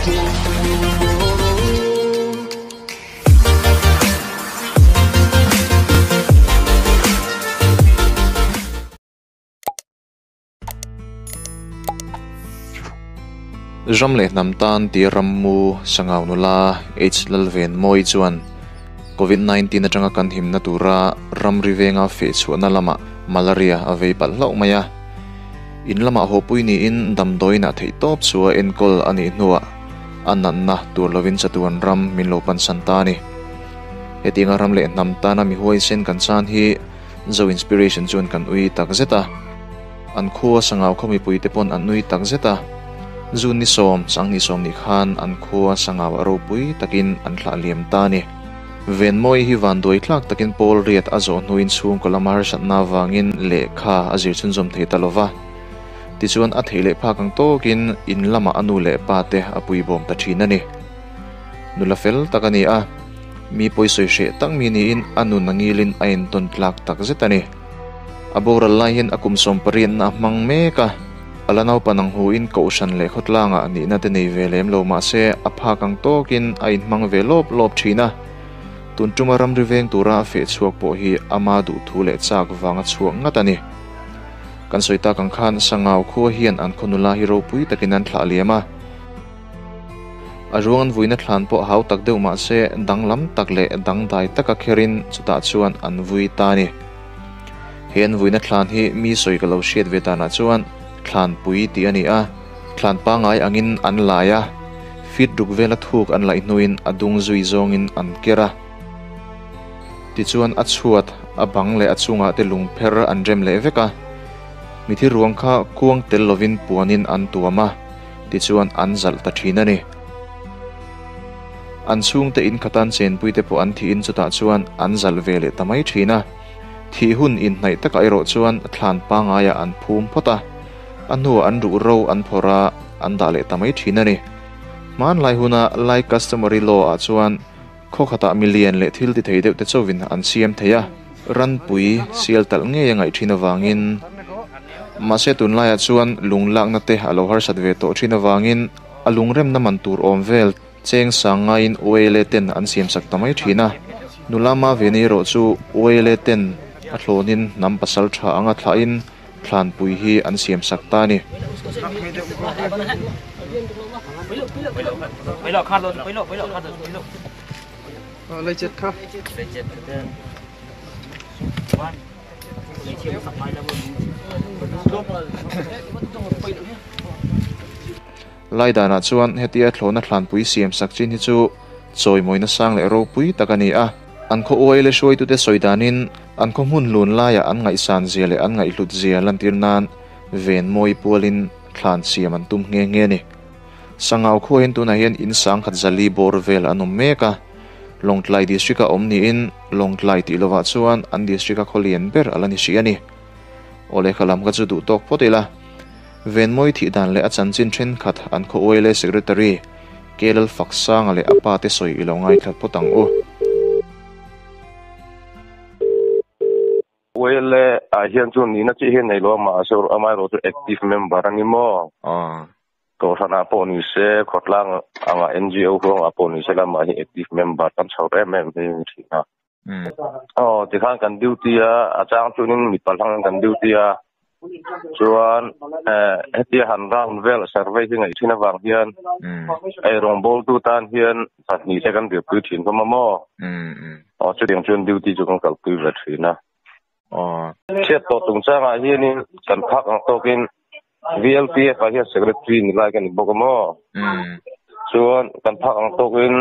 Ram leh hnam tan tia rammu Sangau nula H Lalvenmawi chuan Covid 19 atanga kan himna tura ramri venga feh chhuahna lamah malaria a vei palh hlauh mai a. In lamah hawpui niin damdawiin ah theihtawp chu a enkawl a nih hnuah a natna tur lovin chatuan ram min lo pansan ta a ni. Hetianga ram leh hnam tana mi huaisen kan chan hi Zo Inspiration chuan kan ui takzet a. An khua Sangau khaw mipuite pawn an ui takzet a. June ni sawm, Sanghnih sawm nih khan an khua Sangau a ropui takin an thlah liam ta a ni. Venmawi hi vanduai tlak takin Paul riat a zawh hnuin chhungkaw lama harsatna avangin lehkha a zir chhunzawm thei ta lo va. Tichuan a theih leh phak ang tawkin in lamah a nu leh pa te a puibawm ta thin a ni. Nula fel tak a ni a, mi pawisawi hreh tak mi niin a nun a ngilin a entawn tlak takzet a ni. A boral lai hian a kum sawmpariatna a hmang mek a, a la naupan ang huin kohhran leh khawtlangah nihna te nei ve lem lo mah se a phak ang tawkin a inhmang ve lawp lawp thin a. Tun tuma ramri veng tura a feh chhuak pawh hi ama duhthu leh chak vanga chhuak ngat a ni. Kan sawi tak ang khan Sangau khua hian an khaw nula hi ropui takin an thlah liam a. A ruang an vuina thlan pawh hau tak deuh mah se danglam tak leh dangdai taka kherin chutah chuan an vui ta a ni. He an vuina thlan hi mi sawi ka lo hriat ve danah chuan thlanpui tih a ni a, thlan pangngai angin an lai a, feet ruk vela thuk an laih hnuin a dung zui zawngin an ker a. Tichuan a chhuat, a bang leh a chungah te lungpher an rem leh vek a, mithi ruang kha kuang tel lovin puanin an tuam a, tichuan an zalh ta thin a ni. An chhungte in khatan chenpuite pawh an thihin chutah chuan an zalh ve leh ta mai thin a. Thih hun inhnaih takah erawh chuan thlan pangaiah an phum phawt a, a hnuah an ruh ro an phawrh a, an dah leh ta mai thin a ni. Hmanlai huna Lai Customary Law ah chuan khaw khatah milian leh thil ti thei deuh te chauhin an siam thei a, ranpui sial talh ngei a ngaih thin avangin mahse tunlaiah chuan lung lakna te a lo harsat ve tawh thin avangin a lungremna man tur awm vel Cheng sang ngaiin Uele ten an siamsak ta mai thin a, nula ma ve ni erawh chu Uele ten a hlawnin hnam pasal tha anga thlahin thlanpui hi an siamsak ta a ni. Lai danah chuan hetia thlawhna thlanpui siam sak chin hi chu chawimawina sang leh ropui tak a ni a. An khaw uai leh hruaitute sawi danin an khaw hmun lun laiah an ngaihsan zia leh an ngaihhlut zia lantir nan ven mawi pualin thlan siam an tum nghe nghe a ni. Sangau khua hian tunah hian in sangkhat zali bawr vel an awm mek a. Lawngtlai District-a awm niin Lawngtlai tih lovah chuan an District-a khaw lian ber a la ni hrih a ni. Aw lehkha lam kha chu duh tawk phawt ila. Venmawi thih dan leh a chanchin thenkhat an khaw uai leh Secretary K Lalfaksanga leh a pa te sawi i lo ngaithla phawt ang u. Uai leh ah hian chuan nihna chiah hian nei lo a mahse amaherawh chu active member a ni maw? Kohhran ah pawh ni se, khawtlang anga NGO huang ah pawh ni se lamah hi active member kan chho em em hi a ni thin a. Aw tikhan kan duty a, a chang chuanin mipa hlang kan duty a, chuan hetia han round vel survey hi ngaih thin avang hian ei rawngbawltu tan hian pahnih te kan dirpui thin hlawm a maw? Aw chutiang chuan duty chu kan kalpui ve thin a. Chhiat tawh chungchangah hianin kan phak ang tawkin VLPF ah hian secretary ni lai ka ni bawk a maw? Chuan kan phak ang tawkin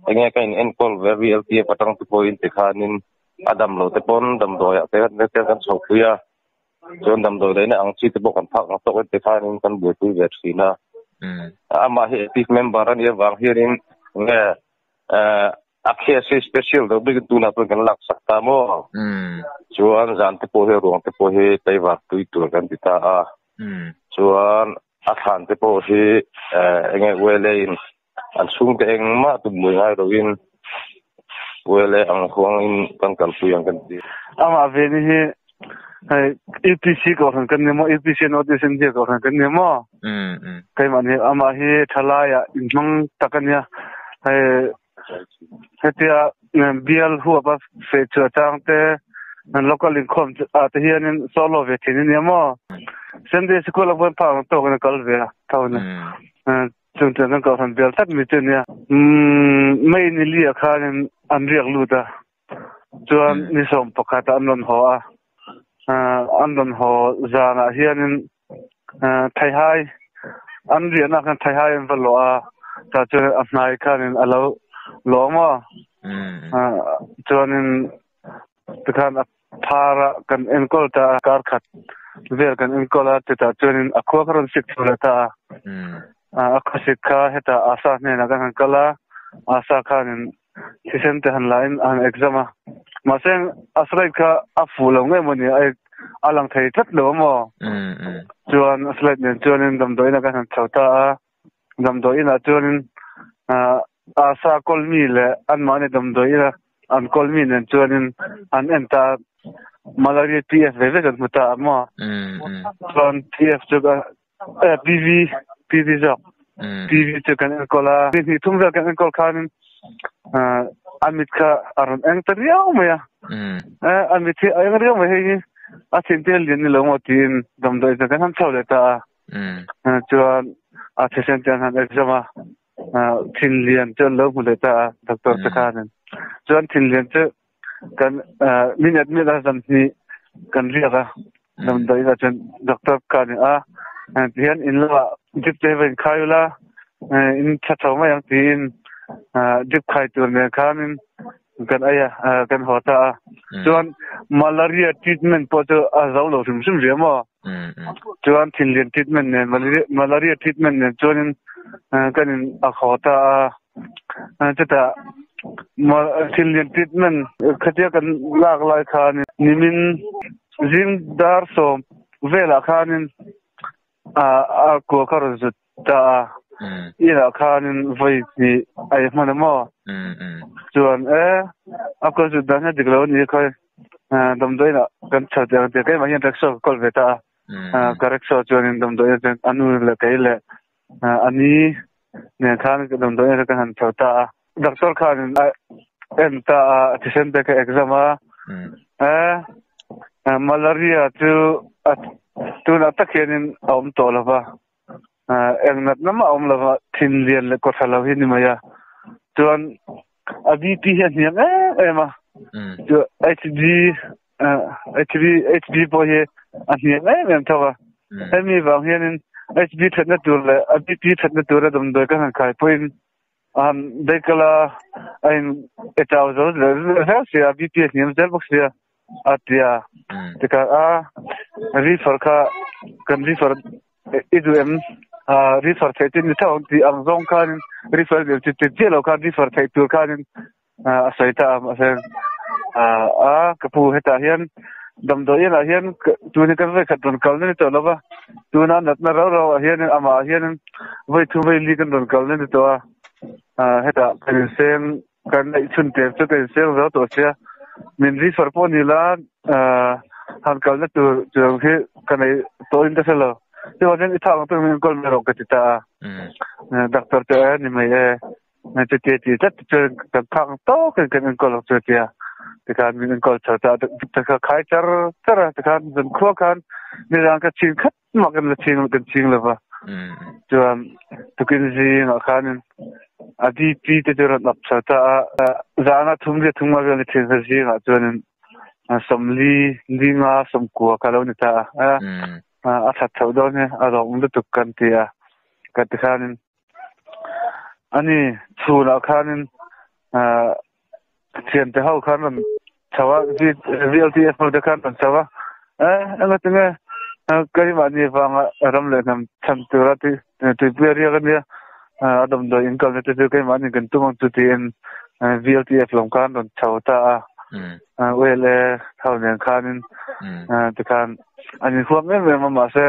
enge ka in enkawl ve VLPF atang te pawhin tikhanin a dam lo te pawn damdawi ah te te kan chho pui a, chuan damdawi daihna ang chi te pawh kan phak ang tawkin tikhanin kan buaipui ve thin a. Amah hi active member a nih avang hianin enge A case hi special deuh bik in tunah chuan kan lak sak ta maw? Chuan zan te pawh hi ruang te pawh hi taivar tui tur kan ti ta a. Chuan a thlan te pawh hi enge ULA in an chhungte engmah tum mui ngai loin ULA ang huang in kan kalpui ang kan ti. Amah ve ni hi. Hei UPC kohhran kan ni maw UPC North East India kohhran kan ni maw keimah ni amah hi thalai ah inhmang tak a nia hei hetia bial huap a feh chhuah chang te local inkhawm ah te hianin solo ve thin a nia maw Sunday sikul a vawn phak ang tawkin a kal ve a tho a ni chung chuan kan kohhran bial tlat mi chu a nia May ni li ah khanin an riak lut a. Chuan ni 11 ah an rawn haw a, an rawn haw zanah hianin Thaihai an riahna khan Thaihai an va lawh a, tah chuan a hnai khanin a lo lawm a, chuanin tikhan a phar a kan enkawl ta a, kar khat vel kan enkawl a, chutah chuanin a khua kha rawn sik chho leh ta a, a khawsik kha hetah Asa hnenah kan han kal a, Asa khanin thisen te han la in a han exam a mahse a slide kha a fuh lo nge mawni a a lang thei tlat lo a maw chuan a slide nen chuanin damdawiin ah kan han chho ta a damdawiin ah chuanin ah asa kawl mi leh anmahni damdawiin a an kawl mi nen chuanin an en ta a malaria PF ve vek an hmu ta a maw chuan PF chu ka PV PV zawk PV chu kan enkawl a ni hnih thum vel kan enkawl khanin a mit kha a rawn eng ta riau mai a a mit hi a eng riau mai hei hi a thin te lian ni lo maw tiin damdawi chu kan han chho leh ta a chuan a thisen te an han exam a thin lian chu an lo hmu leh ta a doctor te khanin chuan thin lian chu kan min admit a zan hnih kan riak a damdawi ah chuan doctor ka ni a tihian in lamah drip te va in khai ula in tha tho mai ang tiin drip khai tur nen khanin kan ei a kan haw ta a chuan malaria treatment pawh chu a zo lo hrim hrim riau maw chuan thinlian treatment nen malaria treatment nen chuanin kan in a haw ta a chutah thinlian treatment khatia kan lak lai khanin nimin zing dar 10 velah khanin a kua kha rawn zut ta a inah khanin vawi hnih a ei hman a maw chuan e a kua zut dan hi a dik lo a ni khawi damdawiin ah kan chho teh ang tih keimah hian rickshaw ka kawl ve ta a ka rickshaw chuanin damdawiin ah chuan a nu leh kei leh a ni nen khan damdawiin ah kan han chho ta a doctor khanin a en ta a a thisen te kha exam a e malaria chu tunah tak hianin a awm tawh lo va eng natna mah a awm lo va thin lian leh kawtha lo hi ni mai a chuan a BP hi a hniam em em a chu HB HB HB pawh hi a hniam em em tho a hemi vang hianin HB thatna tur leh a BP thatna tura damdawi kan han khai pawhin an bekala a in etau zo zel sia BP a hniam zel bawk sia a tia tika a refer kha kan refer i duh em refer theih chu ni tho ang tih ang zawng khanin refer deuh chi chi chiah lo khan refer theih tur khanin a sawi ta a mahse a ka pu hetah hian damdawi inah hian tun hi kan vawi khat rawn kalna ni tawh lo va tuna natna rau rau ah hianin amah ah hianin vawi thu vawi li kan rawn kalna ni tawh a hetah kan inseng kan neih chhun tel chu kan inseng zo tawh sia min refer pawh ni la han kalna tur chuang hi ka nei tawh in ka hre lo chuvangin i thak ang chu min enkawl mai rawh ka ti ta a doctor chu e ni mai e Chutia ti tlat chuan kan phak tawkin kan enkawl ang chu tia tikhan min enkawl chho ta a khai char char a tikhan zan khua khan nizan ka ching khat mah kan la ching kan ching lova chuan tukin zingah khanin a BP te chu rawn up chho ta a zana thum ria thum nga vel ni thin kha zingah chuanin 40 linga 90 kha lo ni ta a a that chho dawn hi a rawng lutuk kan ti a ka tikhanin Ani chhunah khanin thiante ho khan rawn chho a VLTF ho te khan rawn chho a e enga tinge keimahni vanga ram leh hnam chhan tura tuipui a riak ania a damdawi in kalna te chu keimahni kan tum ang chu tiin VLTF lam khan rawn chho ta a ULA ho nen khanin tikhan an inhuam em em a mahse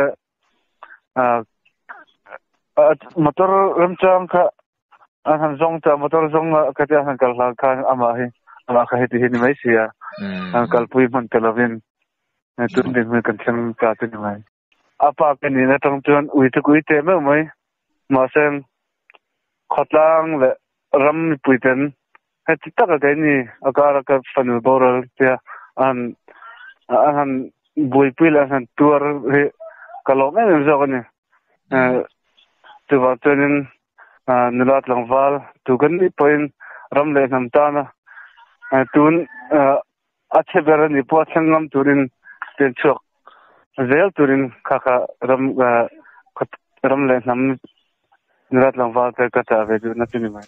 Motor remchang kha an han zawng ta motor zawng a ka tia han kal hlan khan amah hi amah kha heti hi ni mai sia an kalpui hman ta lovin. Tun dinhmun kan thleng ta chu ni mai. A pa ka nih atang chuan ui chu ka ui teh meuh mai. Mahse khawtlang leh ram mipui ten heti taka keini a kara ka fanu boral tia an an han buaipui leh an han tuar hi ka lawm em em zawk a ni. Chuvang chuanin nula tlangval tu kan nih pawhin ram leh hnam tana tun A chhe ber a ni pawh a thleng ngam turin pen chhuak zel turin kha kha ram ram leh hnam nulat tlangval te ka chah ve duhna chu ni mai.